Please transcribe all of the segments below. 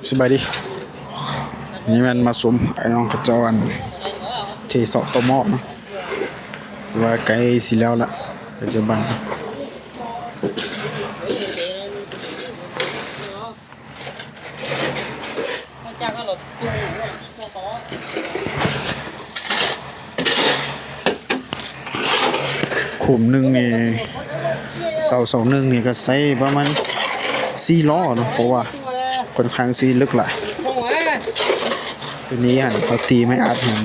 ສະບາຍດີ ນີ້ແມ່ນມາຊົມອ້າຍນ້ອງເຂົາເຈົ້າ ອັນ ເທເຊາະຕໍ່ໝໍ້ເນາະ ວ່າໃກ້ຊິແລ້ວລະ ປັດຈຸບັນ. ຂຸມໜຶ່ງນີ້ ເສົາເສົາໜຶ່ງນີ້ກໍໃຊ້ປະມານສີ່ລໍ້ເນາະ ເພາະວ່າຂ້ອນຂ້າງຊິເລິກຫຼາຍ. ຕົວນີ້ຫັ້ນ ເຂົາຕີໄມ້ອັດຫັ້ນ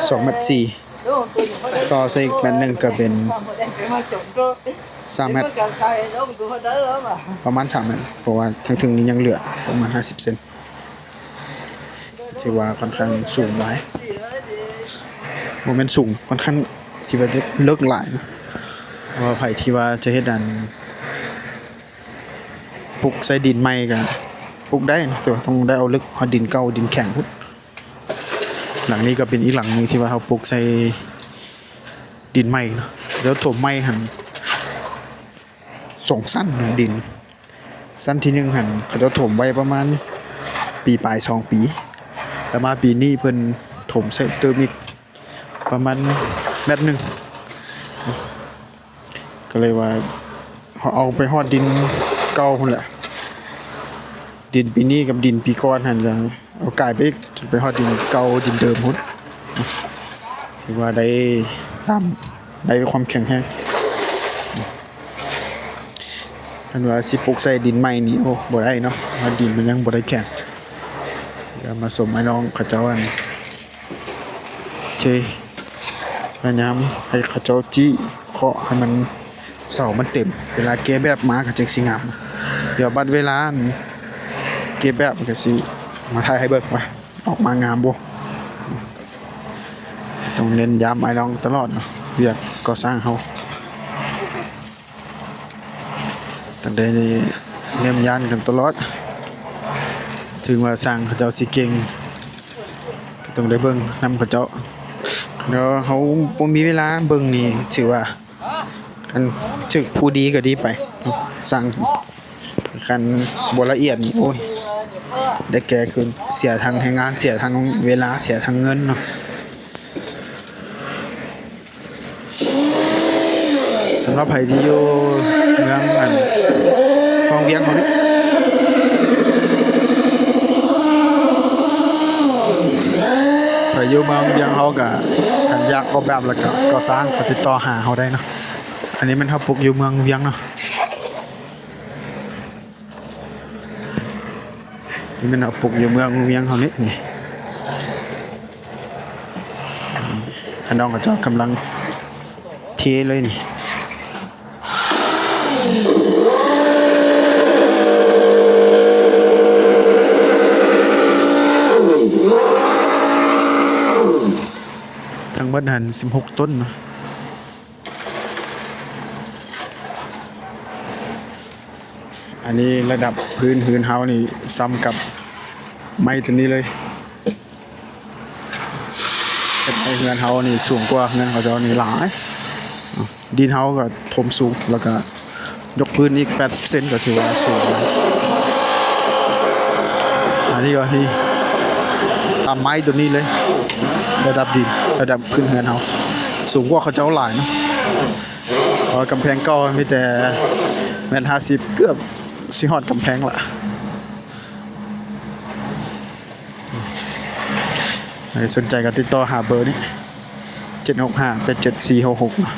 ສອງແມັດສີ່ ຕໍ່ໃສ່ອີກແມັດໜຶ່ງກໍເປັນສາມແມັດ ປະມານສາມແມັດ ເພາະວ່າທາງເທິງນີ້ຍັງເຫຼືອປະມານຫ້າສິບເຊັນ ຖືວ່າຂ້ອນຂ້າງສູງຫຼາຍ ບໍ່ແມ່ນສູງ ຂ້ອນຂ້າງທີ່ວ່າເລິກຫຼາຍ ເພາະວ່າໃຜທີ່ວ່າຈະເຮັດອັນ ປຸກໃສ່ດິນໃໝ່ກໍປຸກໄດ້ເນາະ ແຕ່ວ່າຕ້ອງໄດ້ເອົາເລິກຮອດດິນເກົ່າ ດິນແຂງພຸ້ນ. ຫຼັງນີ້ກໍເປັນອີກຫຼັງໜຶ່ງທີ່ວ່າເຮົາປຸກໃສ່ດິນໃໝ່ເນາະ ແລ້ວຖົມໃໝ່ຫັ້ນສອງຊັ້ນເນາະ ດິນ ຊັ້ນທີໜຶ່ງຫັ້ນເຂົາເຈົ້າຖົມໄວ້ປະມານປີປາຍ ສອງປີ ແລ້ວມາປີນີ້ເພິ່ນຖົມໃສ່ເຕີມອີກປະມານແມັດໜຶ່ງ ກໍເລີຍວ່າເຮົາເອົາໄປຮອດດິນເກົ່າພຸ້ນແຫຼະ ດິນປີນີ້ກັບດິນປີກ່ອນຫັ້ນກໍເອົາກາຍໄປອີກ ຈົນໄປຮອດດິນເກົ່າ ດິນເດີມພຸ້ນ ຖືວ່າໄດ້ຕາມ ໄດ້ຄວາມແຂງແຮງ. ຄັນວ່າຊິປຸກໃສ່ດິນໃໝ່ນີ້ ໂອ້ ບໍ່ໄດ້ເນາະ ເພາະວ່າດິນມັນຍັງບໍ່ໄດ້ແຂງ. ດຽວມາຊົມອ້າຍນ້ອງເຂົາເຈົ້າ ອັນ ເທ ພະຍາຍາມໃຫ້ເຂົາເຈົ້າຈີ້ເຄາະໃຫ້ມັນ ເສົາມັນເຕັມ ເວລາແກະແບບມາກໍຈັ່ງຊິງາມ. ດຽວບັດເວລາ ອັນ ແກະແບບກໍຊິມາຖ່າຍໃຫ້ເບິ່ງວ່າ ອອກມາງາມບໍ່. ຕ້ອງເນັ້ນຢ້ຳອ້າຍນ້ອງຕະຫຼອດເນາະ ວຽກກໍ່ສ້າງເຮົາ ຕ້ອງໄດ້ເນ້ນຢ້ານກັນຕະຫຼອດ ເຖິງວ່າຊ່າງເຂົາເຈົ້າຊິເກັ່ງ ກໍຕ້ອງໄດ້ເບິ່ງນຳເຂົາເຈົ້າ. ແລ້ວເຮົາບໍ່ມີເວລາເບິ່ງນີ້ ຖືວ່າ ຄັນຖືກຜູ້ດີກໍດີໄປ ສ້າງ ຄັນບໍ່ລະອຽດນີ້ ໂອ້ຍ ໄດ້ແກ່ຄືນ ເສຍທັງແຮງງານ ເສຍທັງເວລາ ເສຍທັງເງິນເນາະ. ສຳລັບໃຜທີ່ຢູ່ເມືອງ ອັນ ວັງວຽງເຮົານີ້ ໃຜຢູ່ເມືອງວຽງເຮົາກະ ຄັນຢາກອອກແບບ ແລ້ວກະກໍ່ສ້າງ ກໍຕິດຕໍ່ຫາເຮົາໄດ້ເນາະ. ອັນນີ້ແມ່ນເຮົາປຸກຢູ່ເມືອງວຽງເນາະ. ນີ້ແມ່ນເຮົາປຸກຢູ່ເມືອງວຽງເຮົານີ້ ນີ້ ອ້າຍນ້ອງເຂົາເຈົ້າກຳລັງເທເລີຍນີ້. ທັງໝົດຫັ້ນສິບຫົກຕົ້ນເນາະ. ອັນນີ້ລະດັບພື້ນເຮືອນເຮົານີ້ສ່ຳກັບໄມ້ຕົວນີ້ເລີຍ. ເຮັດໃຫ້ເຮືອນເຮົານີ້ສູງກວ່າເຮືອນເຂົາເຈົ້ານີ້ຫຼາຍ. ດິນເຮົາກໍຖົມສູງ ແລ້ວກໍຍົກພື້ນອີກແປດສິບເຊັນ ກໍຖືວ່າສູງ. ອັນນີ້ກໍຄືຕາມໄມ້ຕົວນີ້ເລີຍ ລະດັບດິນ ລະດັບພື້ນເຮືອນເຮົາສູງກວ່າເຂົາເຈົ້າຫຼາຍເນາະ. ເພາະວ່າກຳແພງເກົ່າມີແຕ່ແມັດຫ້າສິບ ເກືອບຊິຮອດກຳແພງລະ. ໃຜສົນໃຈກໍຕິດຕໍ່ຫາເບີນີ້ ເຈັດຫົກຫ້າ ແປດເຈັດສີ່ຫົກຫົກ ເນາະ.